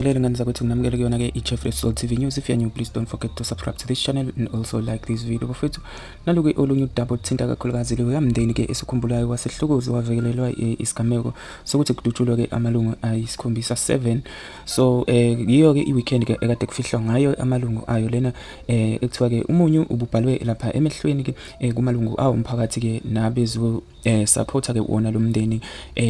Ngibingelele ngane zakwethu, nginamukele kuyona-ke i-Jeffrey Soul TV News. If you're new, please don't forget to subscribe to this channel and also like this video. Bafethu, nalu-ke olunye udaba oluthinta kakhulukazi loya mndeni-ke esikhumbulayo waseHlukuzi wavekelelwa isigameko sokuthi kudutshulwe-ke amalungu ayisikhombisa, 7. So yiyo-ke i-weekend-ke ekade kufihlwa ngayo amalungu ayo lena, ekuthiwa-ke umunyu ububhalwe lapha emehlweni-ke kumalungu awo umphakathi-ke nabezo supporter ke wona lo mndeni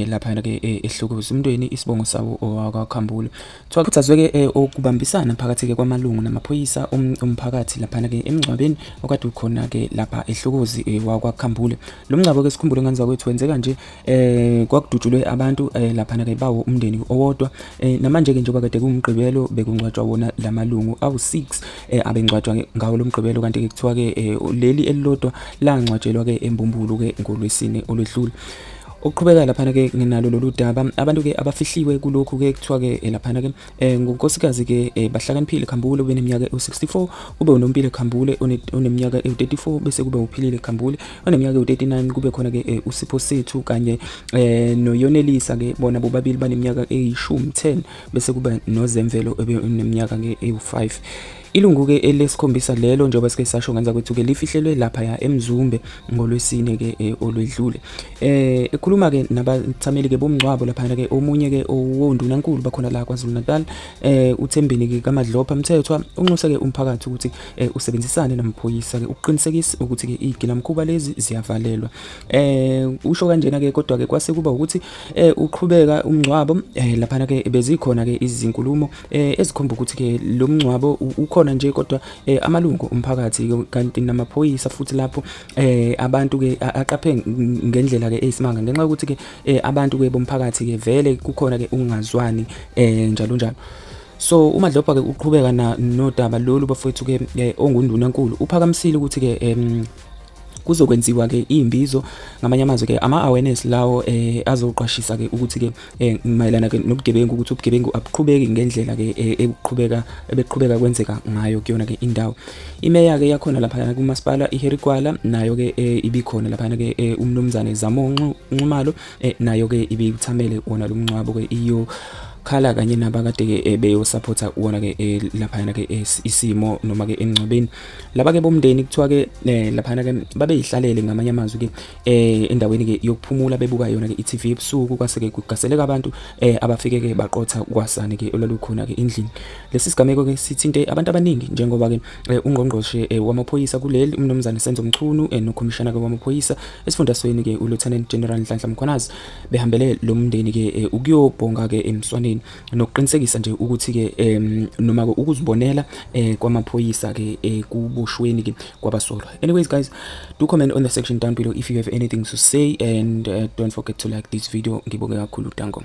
lapha ke eHlukuzi. Umndeni isibongo sawo owakwaKhambule. Kuthiwa kukhuthazwe ke ukubambisana phakathi ke kwamalungu namaphoyisa umphakathi laphana ke emngcwabeni okade ukhona ke lapha eHlukuzi wakwaKhambule. Lo mngcwabo ke, sikhumbule ngane zakwethu, wenzeka nje kwakudutshulwe abantu laphana ke bawo umndeni owodwa. Namanje ke njengoba kade kuwumgqibelo bekungcwatshwa wona lamalungu awu-6 abengcwatshwa ngawo lo mgqibelo, kanti ke kuthiwa ke leli elilodwa langcwatshelwa ke eMbumbulu ke ngolwesine olwedlule. Ukuqhubeka laphana ke nginalo lolu daba, abantu ke abafihliwe kulokhu ke kuthiwa ke laphana ke ngunkosikazi ke Bahlakaniphile Khambule obeneminyaka ewu-64, kube uNompilo Khambule oneminyaka ewu-34, bese kube uPhilile Khambule oneminyaka ewu-39, kube khona ke uSipho Sethu kanye noYonelisa ke, bona bobabili baneminyaka eyishumi, 10, bese kuba noZemvelo obeneminyaka ke ewu-5. Ilungu ke elesikhombisa lelo, njengoba sike sasho ngenza kwethu ke, lifihlelwe lapha ya eMzumbe ngolwesine ke olwedlule. Ekhuluma ke nabathameli ke bomngcwabo laphana ke omunye ke owondunankulu bakhona la KwaZulu Natal, uThembeni ke kaMadlopha Mthethwa, unxuse ke umphakathi ukuthi usebenzisane namaphoyisa ke ukuqinisekisa ukuthi ke izigilamkhuba lezi ziyavalelwa. Usho kanjena ke, kodwa ke kwase kuba ukuthi uqhubeka umngcwabo laphana ke bezikhona ke izinkulumo ezikhomba ukuthi ke lo mngcwabo ukhona nje, kodwa amalungu omphakathi kanti namaphoyisa futhi lapho abantu ke aqaphe ngendlela ke eyisimanga, ngenxa yokuthi ke abantu ke bomphakathi ke vele kukhona ke ukungazwani njalo njalo. So uMadlopha ke uqhubeka na nodaba lolu, bafowethu ke, ongundunankulu uphakamisile ukuthi ke kuzokwenziwa ke imbizo, ngamanye amazwi ke ama awareness lawo azoqwashisa ke ukuthi ke mayelana ke nobugebengu, ukuthi ubugebengu abuqhubeki ngendlela ke ekuqhubeka ebeqhubeka kwenzeka ngayo kuyona ke indawo. Imeya ke yakhona lapha kumasipala iHarry Gwala nayo ke ibikhona lapha ke, umnumzane Zamo Nxumalo, nayo ke ibithamele wona lo mngcwabo ke iyo khala kanye nabakade ke beyosupporta wona ke laphana ke isimo noma ke emngcwabeni. Laba ke bomndeni kuthiwa ke laphana ke babeyihlalele, ngamanye amazwi ke endaweni ke yokuphumula, bebuka yona ke i-TV ebusuku, kwase ke kugaseleka abantu abafike ke baqotha kwasani ke olwalukhona ke endlini. Lesi sigameko ke sithinte abantu abaningi, njengoba ke ungqongqoshe wamaphoyisa kuleli, umnumzane Senzo Mchunu, nokhomishana ke wamaphoyisa esifundazweni ke, uLieutenant General Nhlanhla Mkhwanazi, behambele lo mndeni ke ukuyobhonga ke emswaneni nokuqinisekisa nje ukuthi ke noma ke ukuzibonela kwamaphoyisa ke ekuboshweni ke kwabasolwa. Anyways guys, do comment on the section down below if you have anything to say and don't forget to like this video. Ngibonge kakhulu, danko.